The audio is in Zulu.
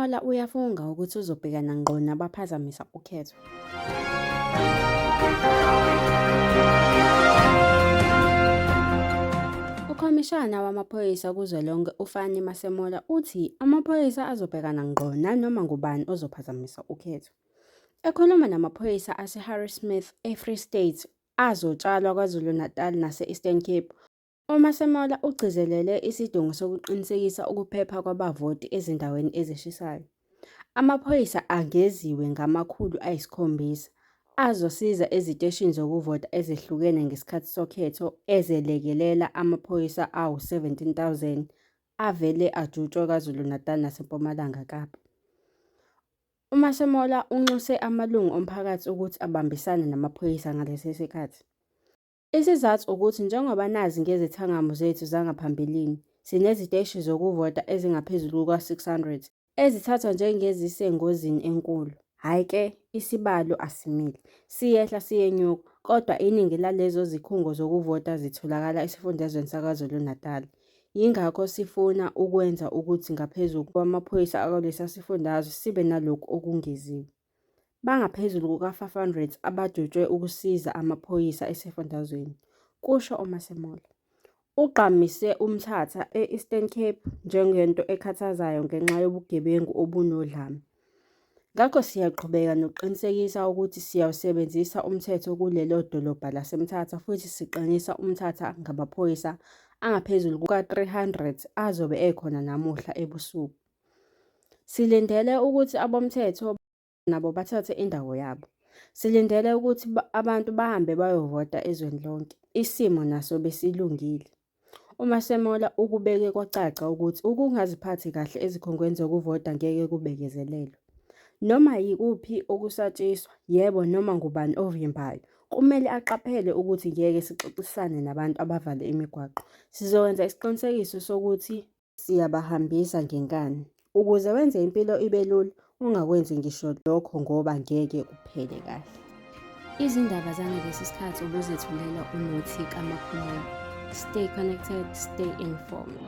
UMasemola uyafunga ukuthi uzobhekana ngqo nabaphazamisa ukhetho. UKhomishana wamaPhoyisa kuzwelonke uFannie Masemola uthi amaphoyisa azobhekana ngqo nanoma ngubani ozophazamisa ukhetho. Ekhuluma namaphoyisa aseHarrismith eFree State azotshalwa KwaZulu-Natal nase-Eastern Cape, uMasemola ugcizelele isidingo sokuqinisekisa ukuphepha kwabavoti ezindaweni ezishisayo. Amaphoyisa angeziwe ngama-700 azosiza eziteshini zokuvota ezehlukene ngesikhathi sokhetho ezelekelela amaphoyisa awu-17 000 avele ajutshwe KwaZulu-Natal naseMpumalanga Kapa. UMasemola unxuse amalungu omphakathi ukuthi abambisane namaphoyisa ngalesi sikhathi. Isizathu ukuthi njengoba nazi ngezithangami zethu zangaphambilini, sineziteshi zokuvota ezingaphezulu kuka-600 ezithathwa njengezisengozini enkulu. Hhayi-ke, isibalo asimile, siyehla siyenyuka, kodwa iningi lalezo zikhungo zokuvota zitholakala esifundazweni saKwaZulu-Natal. Yingakho sifuna ukwenza ukuthi ngaphezu kwamaphoyisa akulesa sifundazwe sibe nalokhu okungeziwe. Bangaphezulu kuka-500 abajutshwe ukusiza amaphoyisa esifundazweni, kusho uMasemola. Ugqamise uMthatha e-Eastern Cape njengento ekhathazayo ngenxa yobugebengu obunodlame. Ngakho siyaqhubeka nokuqinisekisa ukuthi siyawusebenzisa umthetho kulelo dolobha laseMthatha futhi siqinisa uMthatha ngamaphoyisa angaphezulu kuka-300 azobe ekhona namuhla ebusuku. Silindele ukuthi abomthetho nabo bathathe indawo yabo. Silindele ukuthi abantu bahambe bayovota ezweni lonke. Isimo naso besilungile. UMasemola ukubeke kwacaca ukuthi ukungaziphathi kahle ezikhungweni zokuvota ngeke kubekezelelwe. Noma yikuphi ukusatshiswa, yebo noma ngubani ovimbayo, kumele aqaphele ukuthi ngeke sixoxisane nabantu abavale imigwaqo. Sizokwenza isiqinisekiso sokuthi siyabahambisa ngenkani. Ukuze wenze impilo ibe lula, ungakwenzi ngisho lokho ngoba ngeke kuphele kahle. Izindaba zangalesi sikhathi ubuzethulelwa uNothi kaMakhumalo. Stay connected, stay informed.